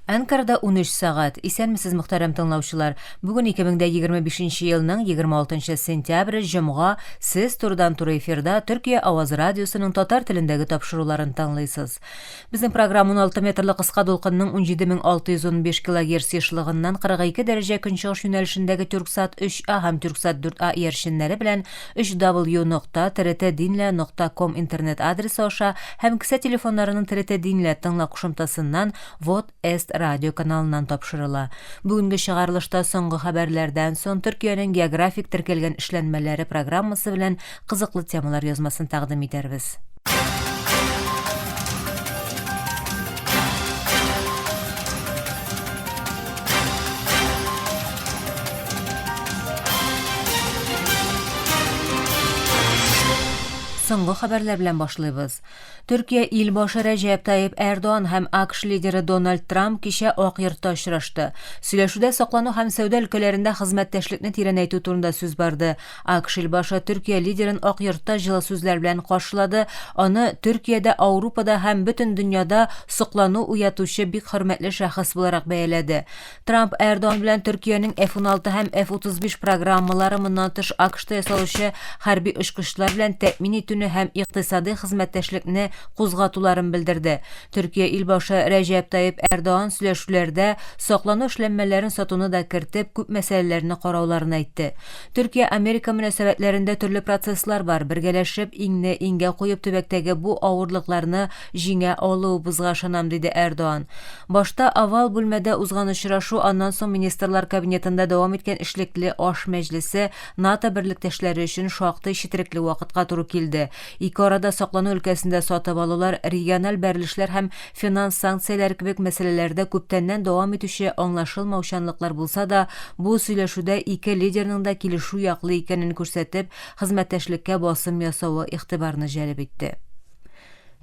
Әнкарада 13 сәгать. Исәнмесез, мөхтәрәм тыңлаучылар. Бүген 2025 елның 26 сентябре, җомга, сез турыдан-туры эфирда Төркия Аваз радиосының татар телендәге тапшыруларын тыңлыйсыз. Безнең программа 16 метрлы кыска дулкынның 17615 килогерц ешлыгыннан 42 дәрәҗә көнчыгыш юнәлешендәге Тюрксат 3А һәм Тюрксат 4А иярченнәре белән 3w.trtdinle.com интернет адресы аша һәм кесә телефоннарының TRT Dinle тыңла кушымтасыннан Вот Эст радио каналыннан тапшырыла. Бүгенге чыгарылышта соңгы хәбәрләрдән соң Төркиянең географик теркәлгән эшләнмәләре программасы белән кызыклы темалар язмасын тәкъдим итәрбез. Соңгы хәбәрләр белән башлыйбыз. Төркия ил башы Рәҗәп Таип Эрдоан һәм АКШ лидеры Дональд Трамп кичә Ак йортта очрашты. Сөйләшүдә саклану һәм сәүдә өлкәләрендә хезмәттәшлекне тирәнәйтү турында сүз барды. АКШ ил башы Төркия лидерын Ак йортта җылы сүзләр белән каршылады, аны Төркиядә, Аурупада һәм бөтен дөньяда соклану уятучы бик хөрмәтле шәхес буларак бәяләде. Трамп Эрдоан белән Төркиянең F-16 һәм F-35 программалары, моннан тыш АКШта ясалучы хәрби очкычлар белән тәэмин итүне һәм икътисадый хезмәттәшлекне кузгатуларын белдерде. Төркия илбашы Рәҗәп Тайип Эрдоан сөйләшүләрдә саклану эшләнмәләрен сатуны да кертеп, күп мәсьәләләрне карауларын әйтте. Төркия-Америка мөнәсәбәтләрендә төрле процесслар бар, бергәләшеп, иңне иңгә куеп төбәктәге бу авырлыкларны җиңә алуыбызга ышанам, диде Эрдоан. Башта Овал бүлмәдә узган очрашу, аннан соң Министрлар Кабинетында дәвам иткән эшлекле аш мәҗлесе НАТО берлектәшләре өчен шактый четерекле вакытка туры килде. Ике арада саклану өлкәсендә сатып алулар, региональ бәрелешләр һәм финанс санкцияләре кебек мәсьәләләрдә күптәннән дәвам итүче аңлашылмаучанлыклар булса да, бу сөйләшүдә ике лидерның да килешү яклы икәнен күрсәтеп, хезмәттәшлеккә басым ясавы игътибарны җәлеп итте.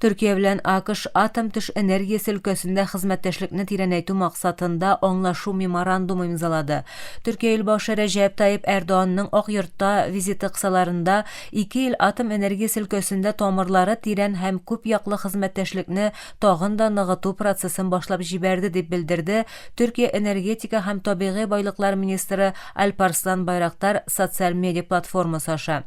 Төркия белән АКШ атом-төш энергиясе өлкәсендә хезмәттәшлекне тирәнәйтү максатында аңлашу меморандумы имзалады. Төркия илбашы Рәҗәп Таип Эрдоганның Ак йортта визиты кысаларында ике ил атом энергиясе өлкәсендә тамырлары тирән һәм күп яклы хезмәттәшлекне тагын да ныгыту процессын башлап җибәрде, дип белдерде Төркия энергетика һәм табигый байлыклар министры Альпарслан Байрактар социаль медиа платформасы аша.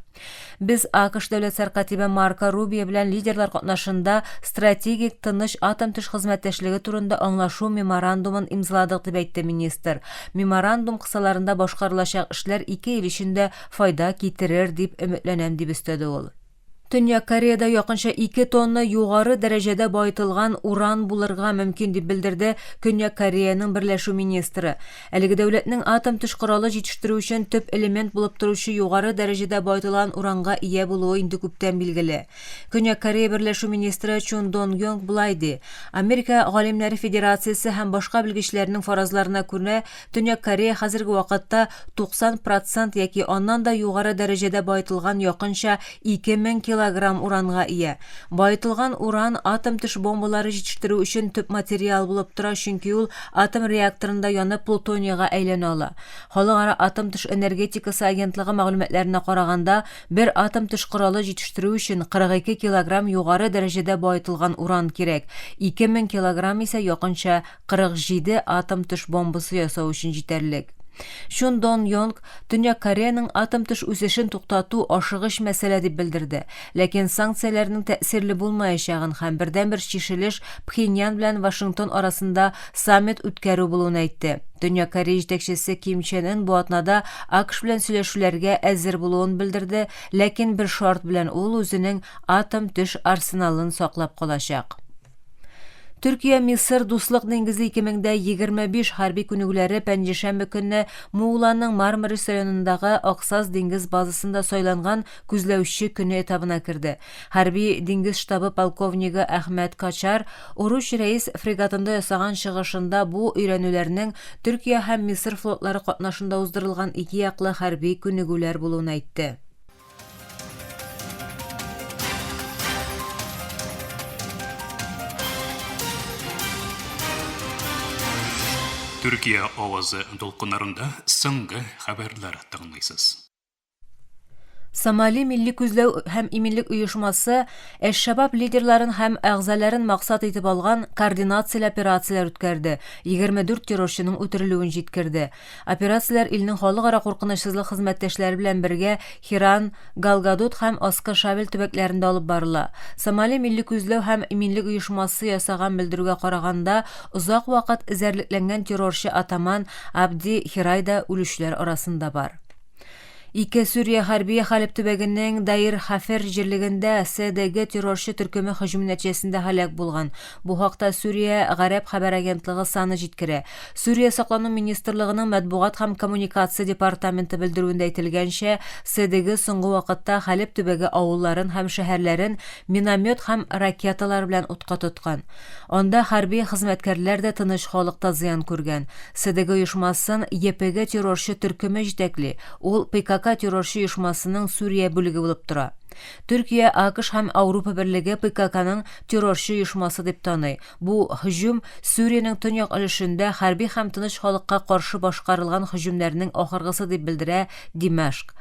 Без АКШ дәүләт сәркатибе Марко Рубио белән лидерлар катнашында стратегик тыныч атом-төш хезмәттәшлеге турында аңлашу меморандумын имзаладык, дип әйтте министр. Меморандум кысаларында башкарылачак эшләр ике ил өчен дә файда китерер, дип өметләнәм, дип өстәде ул. Төньяк Кореяда якынча 2 тонна югары дәрәҗәдә баетылган уран булырга мөмкин, дип белдерде Көньяк Кореяның берләшү министры. Әлеге дәүләтнең атом-төш коралы җитештерү өчен төп элемент булып торучы югары дәрәҗәдә баетылган уранга ия булуы инде күптән билгеле. Көньяк Корея берләшү министры Чун Дон Йонг болай ди, Америка галимнәре федерациясе һәм башка белгечләрнең фаразларына күрә, Төньяк Корея хәзерге вакытта 90 процент яки аннан да югары дәрәҗәдә баетылган якынча 2000 килограмм уранга ия. Баетылган уран атом-төш бомбалары җитештерү өчен төп материал булып тора, чөнки ул атом реакторында янып плутонийга әйләнә ала. Халыкара атом-төш энергетикасы агентлыгы мәгълүматларына караганда, бер атом-төш коралы җитештерү өчен 42 килограмм югары дәрәҗәдә баетылган уран кирәк, 2000 килограмм исә якынча 47 атом-төш бомбасы ясау өчен җитәрлек. Чун Дон Йонг Төньяк Кореяның атом-төш үсешен туктату ашыгыч мәсьәлә дип белдерде, ләкин санкцияләрнең тәэсирле булмаячагын һәм бердәнбер чишелеш Пхеньян белән Вашингтон арасында саммит үткәрү булуын әйтте. Төньяк Корея җитәкчесе Ким Чен Ын бу атнада АКШ белән сөйләшүләргә әзер булуын белдерде, ләкин бер шарт белән ул үзенең атом-төш арсеналын саклап калачак. Төркия-Мисыр дуслык диңгезе 2025 хәрби күнегүләре пәнҗешәмбе көнне Мууланың Мармарис районындагы Аксаз диңгез базасында сайланган күзләүче көне этабына керде. Хәрби диңгез штабы полковнигы Әхмәт Качар Оруч Рәис фрегатында ясаган чыгышында бу өйрәнүләрнең Төркия һәм Мисыр флотлары катнашында уздырылган ике яклы хәрби күнегүләр булуын әйтте. Төркия авазы дулкыннарында соңгы хәбәрләр тыңлыйсыз. Сомали милли күзләү һәм иминлек оешмасы Әш-Шабаб лидерларын һәм әгъзаларын максат итеп алган координацияле операцияләр үткәрде, 24 террорчының үтерелүен җиткерде. Операцияләр илнең халыкара куркынычсызлык хезмәттәшләре белән бергә Хиран, Галгадут һәм Аскы Шабель төбәкләрендә алып барыла. Сомали милли күзләү һәм иминлек оешмасы ясаган белдерүгә караганда, озак вакыт эзәрлекләнгән террорчы атаман Абди Хирай да үлүчеләр арасында бар. Ике Сүрия хәрбие Халеб төбәгенең Даир Хафер җирлегендә СДГ террорчы төркеме һөҗүме нәтиҗәсендә һәлак булган. Бу хакта Сүрия гарәп хәбәр агентлыгы САНА җиткерә. Сүрия саклану министрлыгының матбугат һәм коммуникация департаменты белдерүендә әйтелгәнчә, СДГ соңгы вакытта Халеб төбәге авылларын һәм шәһәрләрен миномет һәм ракеталар белән утка тоткан. Анда хәрби хезмәткәрләр дә, тыныч халык та зыян күргән. СДГ оешмасын ЕПГ террорчы төркеме җитәкли, ул ПКК террорчы оешмасының Сүрия бүлеге булып тора. Төркия, АКШ һәм Аурупа Берлеге ПККның террорчы оешмасы дип таный. Бу һөҗүм Сүриянең төньяк өлешендә хәрби һәм тыныч халыкка каршы башкарылган һөҗүмнәрнең ахыргысы дип белдерә Димәшк.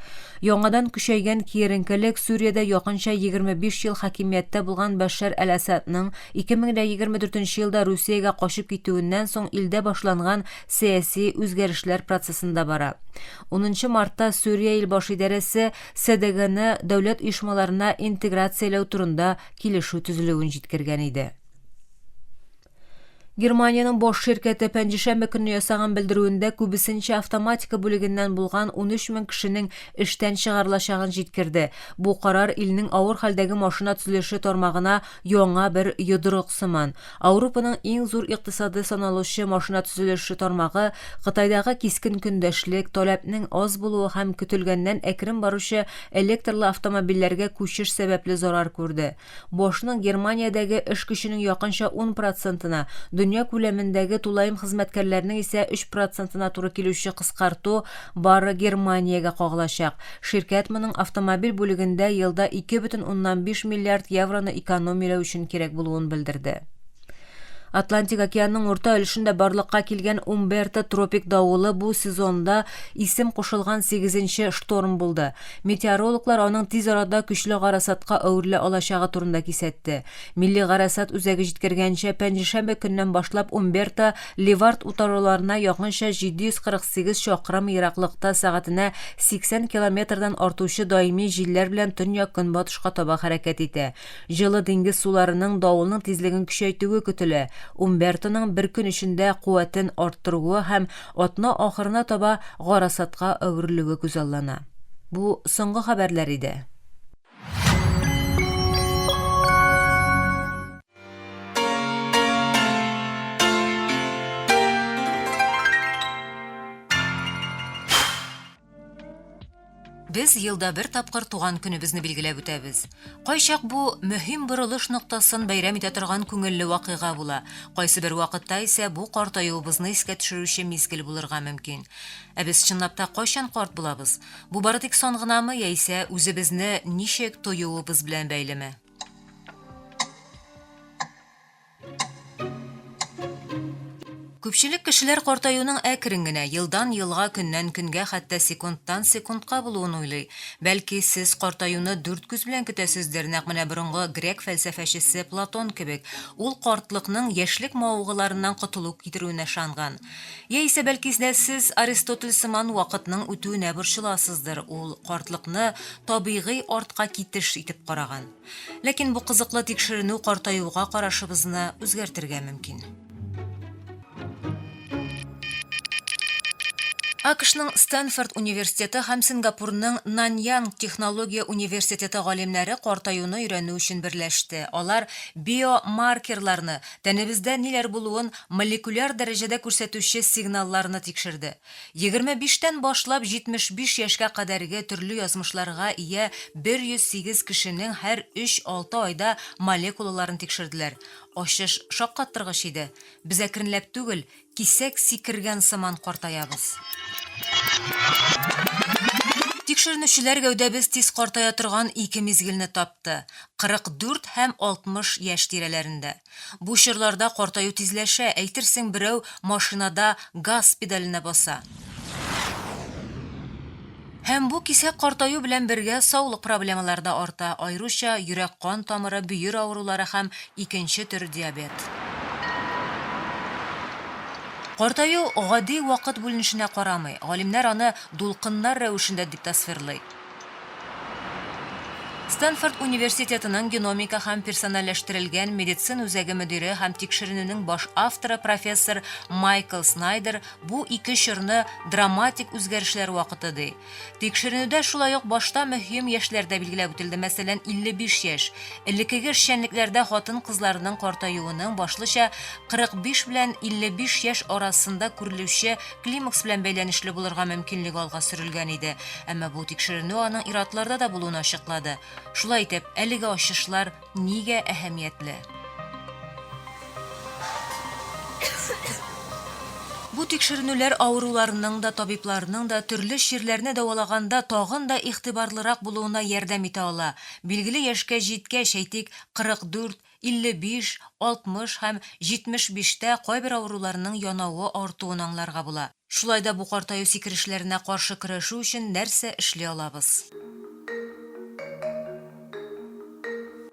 Яңадан көчәйгән киеренкелек Сүриядә якынча 25 ел хакимияттә булган Бәшәр әл-Әсадның 2024 елда Русиягә качып китүеннән соң илдә башланган сәяси үзгәрешләр процессында бара. 10 мартта Сүрия ил баш идарәсе СДГны дәүләт оешмаларына интеграцияләү турында килешү төзелүен җиткергән иде. Германиянең Bosch ширкәте пәнҗешәмбе көнне ясаган белдерүендә күбесенчә автоматика бүлегеннән булган 13 мең кешенең эштән чыгарылачагын җиткерде. Бу карар илнең авыр хәлдәге машина төзелеше тармагына яңа бер йодрык сыман. Ауропаның иң зур икътисады саналучы машина төзелеше тармагы Кытайдагы кискен көндәшлек, таләпнең аз булуы һәм көтелгәннән әкрен баручы электрлы автомобильләргә күчеш сәбәпле зарар күрде. Bosch-ның Германиядәге эш көченең якынча 10 процентына, дөнья күләмендәге тулаем хезмәткәрләрнең исә 3 процентына туры килүче кыскарту бары Германиягә кагылачак. Ширкәт моның автомобиль бүлегендә елда 2,5 миллиард евроны экономияләү өчен кирәк булуын белдерде. Атлантик океанның урта өлешендә барлыкка килгән Умберто тропик давылы бу сезонда исем кушылган сигезенче шторм булды. Метеорологлар аның тиз арада көчле гарасатка әверелә алачагы турында кисәтте. Милли гарасат үзәге җиткергәнчә, пәнҗешәмбе көннән башлап Умберто Левард утрауларына якынча 748 чакрым ераклыкта сәгатенә 80 километрдан артучы даими җилләр белән төньяк-көнбатышка таба хәрәкәт итә. Җылы диңгез суларының давылның тизлеген көчәйтүе көтелә. Умбертоның бер көн эчендә куәтен арттыруы һәм атна ахырына таба гарасатка әверелүе күзаллана. Бу соңгы хәбәрләр иде. Без елда бер тапкыр туган көнебезне билгеләп үтәбез. Кайчак бу мөһим борылыш ноктасын бәйрәм итә торган күңелле вакыйга була, кайсы бер вакытта исә бу картаюыбызны искә төшерүче мизгел булырга мөмкин. Ә без чынлап та кайчан карт булабыз? Бу бары тик сан гынамы яисә үзебезне ничек тоюыбыз белән бәйлеме? Күпчелек кешеләр картаюның әкрен генә, елдан-елга, көннән-көнгә, хәтта секундтан-секундка булуын уйлый. Бәлки, сез картаюны дүрт күз белән көтәсездер, нәкъ менә борынгы грек фәлсәфәчесе Платон кебек, ул картлыкның яшьлек мавыгуларыннан котылу китерүенә ышанган. Яисә, бәлки, дә сез Аристотель сыман вакытның үтүенә борчыласыздыр, ул картлыкны табигый артка китеш итеп караган. Ләкин бу кызыклы тикшеренү картаюга карашыбызны үзгәртергә мөмкин. АКШның Стэнфорд университеты һәм Сингапурның Наньянг технология университеты галимнәре картаюны өйрәнү өчен берләште. Алар биомаркерларны, тәнебездә ниләр булуын молекуляр дәрәҗәдә күрсәтүче сигналларны тикшерде. 25 тән башлап 75 яшькә кадәрге төрле язмышларга ия 108 кешенең һәр өч-алты айда молекулаларын тикшерделәр. Ачыш шаккаттыргыч иде. Без әкренләп түгел, кисәк сикергән сыман картаябыз. Тикшеренүчеләр гәүдәбез тиз картая торган ике мизгелне тапты, 44 һәм 60 яшь тирәләрендә. Бу чорларда картаю тизләшә, әйтерсең берәү машинада газ педаленә баса. Һәм бу кисәк картаю белән бергә саулык проблемалары да арта, аеруча йөрәк-кан тамыры, бөер авырулары һәм икенче төр диабет. Картаю гади вакыт бүленешенә карамый, галимнәр аны дулкыннар рәвешендә дип тасвирлый. Стэнфорд университетының геномика һәм персональләштерелгән медицин үзәге мөдире һәм тикшеренүнең баш авторы профессор Майкл Снайдер бу ике чорны драматик үзгәрешләр вакыты ди. Тикшеренүдә шулай ук башта мөһим яшьләр дә билгеләп үтелде, мәсәлән, 55 яшь. Элеккеге эшчәнлекләрдә хатын-кызларның картаюының башлыча 45 белән 55 яшь арасында күрелүче климакс белән бәйләнешле булырга мөмкинлеге алга сөрелгән иде. Әмма бу тикшеренү аның ир-атларда да булуын ачыклады. Шулай итеп, әлеге ачышлар нигә әһәмиятле? Бу тикшеренүләр авыруларның да, табибларның да төрле чирләрне дәвалаганда тагын да игътибарлырак булуына ярдәм итә ала. Билгеле яшькә җиткәч, әйтик, 44, 55, 60 һәм 75 тә кайбер авыруларның янавы артуын аңларга була. Шулай да бу картаю сикерешләренә каршы көрәшү өчен нәрсә эшли алабыз?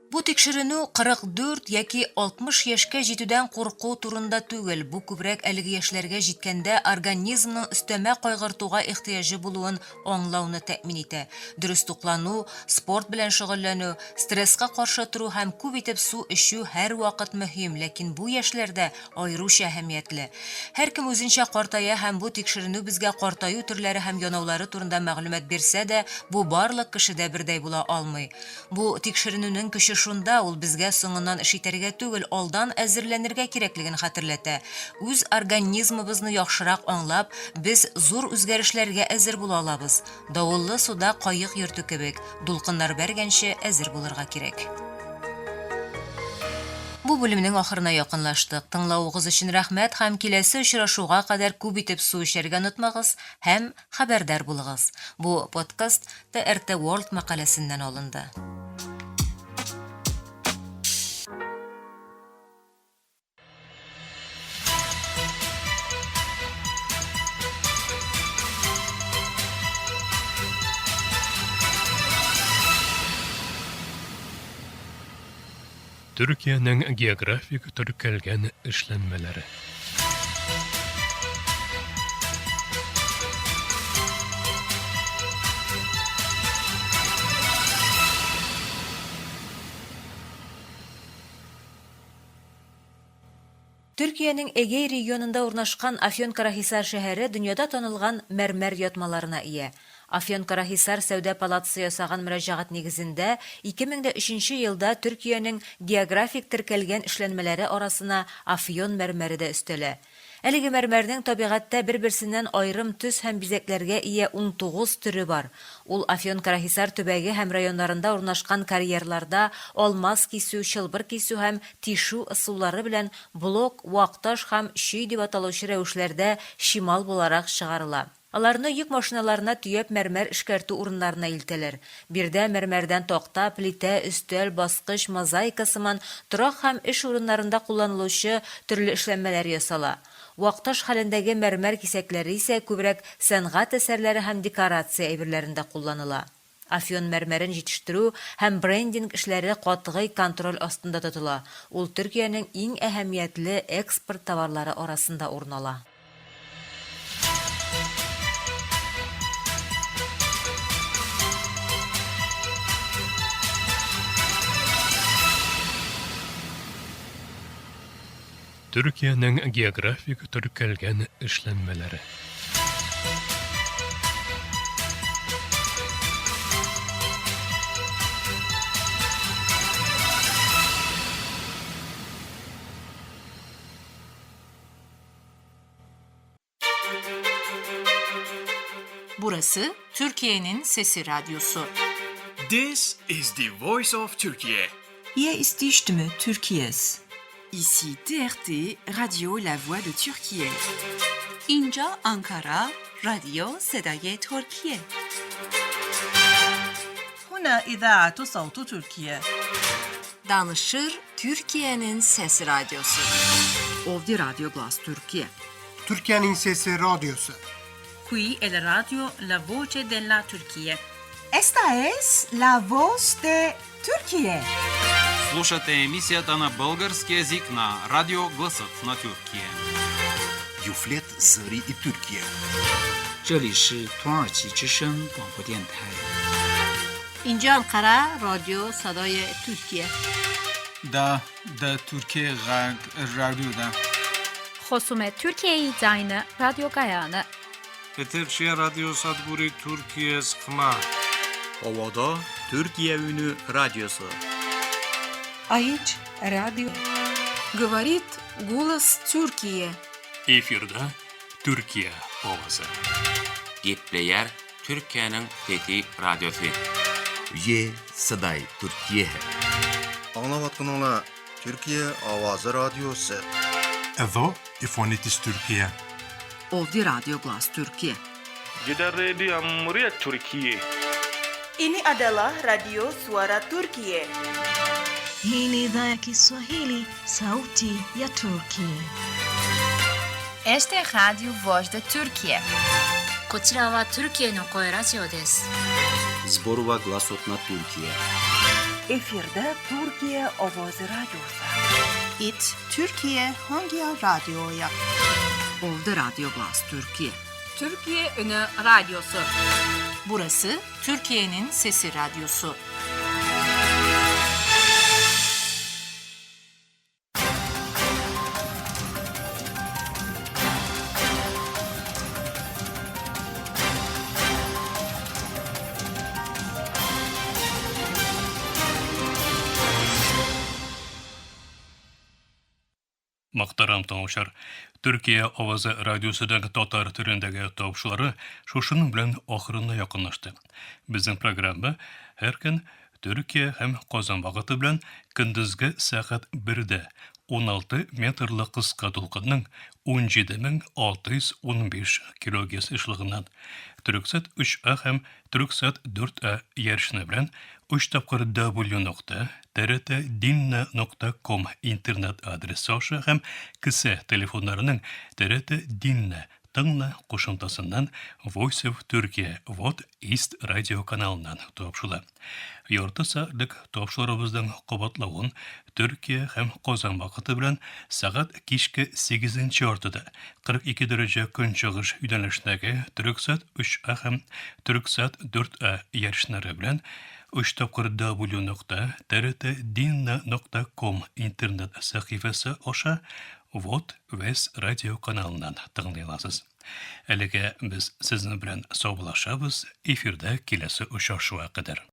Бу тикшеренү 44 яки 60 яшькә җитүдән курку турында түгел, бу күбрәк әлеге яшьләргә җиткәндә организмның өстәмә кайгыртуга ихтыяҗы булуын аңлауны тәэмин итә. Дөрес туклану, спорт белән шөгыльләнү, стресска каршы тору һәм күп итеп су эчү һәрвакыт мөһим, ләкин бу яшьләрдә аеруча әһәмиятле. Һәркем үзенчә картая һәм бу тикшеренү безгә картаю төрләре һәм янаулары турында мәгълүмат бирсә дә, бу барлык кешедә бердәй була алмый. Бу тикшеренүнең көче шунда, ул безгә соңыннан эш итәргә түгел, алдан әзерләнергә кирәклеген хәтерләтә. Үз организмыбызны яхшырак аңлап, без зур үзгәрешләргә әзер була алабыз. Давыллы суда каек йөртү кебек, дулкыннар бәргәнче әзер булырга кирәк. Бу бүлемнең ахырына якынлаштык. Тыңлавыгыз өчен рәхмәт һәм киләсе очрашуга кадәр күп итеп су эчәргә онытмагыз һәм хәбәрдар булыгыз. Бу подкаст TRT World мәкаләсеннән алынды. Төркиянең географик теркәлгән эшләнмәләре. Төркиянең Эгей регионында урнашкан Афьонкарахисар шәһәре дөньяда танылган мәрмәр ятмаларына ия. Афьонкарахисар сәүдә палатасы ясаган мөрәҗәгать нигезендә 2003 нче елда Төркиянең географик теркәлгән эшләнмәләре арасына Афьон мәрмәре дә өстәлә. Әлеге мәрмәрнең табигатьтә бер-берсеннән аерым төс һәм бизәкләргә ия 19 төре бар. Ул Афьонкарахисар төбәге һәм районнарында урнашкан карьерларда алмаз кисү, чылбыр кисү һәм тишү ысуллары белән блок, вак таш һәм чөй дип аталучы рәвешләрдә чимал буларак чыгарыла. Аларны йөк машиналарына төяп мәрмәр эшкәртү урыннарына илтәләр. Биредә мәрмәрдән такта, плитә, өстәл, баскыч, мозаика сыман торак һәм эш урыннарында кулланылучы төрле эшләнмәләр ясала. Вак таш хәлендәге мәрмәр кисәкләре исә күбрәк сәнгать әсәрләре һәм декорация әйберләрендә кулланыла. Афьон мәрмәрен җитештерү һәм брендинг эшләре катгый контроль астында тотыла, ул Төркиянең иң әһәмиятле экспорт товарлары арасында урын ала. Төркиянең географик теркәлгән эшләнмәләре. Burası Türkiye'nin Sesi Radyosu. This is the voice of Turkey. Hier ist die Stimme Türkiye's. Ici TRT, Radio La Voix de Türkiye. اینجا آنکارا رادیو صدای ترکیه. هنا إذاعة صوت تركيا. Danışır Türkiye'nin Sesi Radyosu. Ovdi Radyo Glas Türkiye. Türkiye'nin Sesi Radyosu. Qui è la radio La Voce della Turchia. Esta es la voz de Türkiye. Слушате емисията на български език на Радио Гласът на Тюркия. Ju flet zëri i Türkiye. 这里是土耳其之声广播电台。 اینجا انقره رادیو صدای ترکیه. دا د ترکیې غږ راډیو ده. խոսում է Թուրքիայի ձայնը ռադիոկայանը։ Եթերշի ռադիոսადგուրի Թուրքիես խմա։ Ovada Türkiye Ünü Radyosu. Aici Radio. Говорит голос Türkiye. Efirde Türkiye Owazy. Gepleýär Türkiýäniň Sesi Radiosy. Ye Saday Türkiye. Аңлаватканыңла Türkiye Owazy Radiosu. Εδώ η φωνή της Τουρκία. Ovdje Radio Glas Türkiye. Gidan rediyon muryar Turkiyya. Ini adalah Radio Suara Turkiye. Hii ni idhaa ya Kiswahili, sauti ya Turki. Esta é Rádio Voz da Türkiye. こちらはトルキエの声ラジオです。 Zborova glasot na Türkiye. Efirde Türkiye Ovozi Radyosu. It Türkiye Hangi Radyo'ya? Ovdje Radio Glas Türkiye. Türkiye Ünü Radyosu. Burası Türkiye'nin Sesi Radyosu. Мөхтәрәм тыңлаучылар, Төркия авазы радиосының татар телендәге тапшырулары шушының белән ахырына якынлашты. Безнең программа һәр көн Төркия һәм Казан вакыты белән көндезге сәгать 1дә 16 метрлы кыска дулкынның 17615 килогерц ешлыгыннан Төрексат 3А һәм Төрексат 4А ярышны белән 3 тапкыр w нокта trtdinna.com интернет адресы аша һәм кесә телефоннарының TRT Dinle тыңла кушымтасыннан Voice of Turkey Вот East радио каналыннан тапшыла. Ярты сәгатьлек тапшырубызның кабатлавын Төркия һәм Казан вакыты белән сәгать кичке 8 яртыда 42 дәрәҗә көнчыгыш юнәлешендәге Төрексат 3А һәм Төрексат 4А ярышлары белән 3 тапкыр w нокта trtdinna.com интернет сәхифәсе аша Вот Вес радио каналыннан тыңлый аласыз. Әлегә без сезнең белән саубуллашабыз, эфирдә киләсе очрашуга кадәр.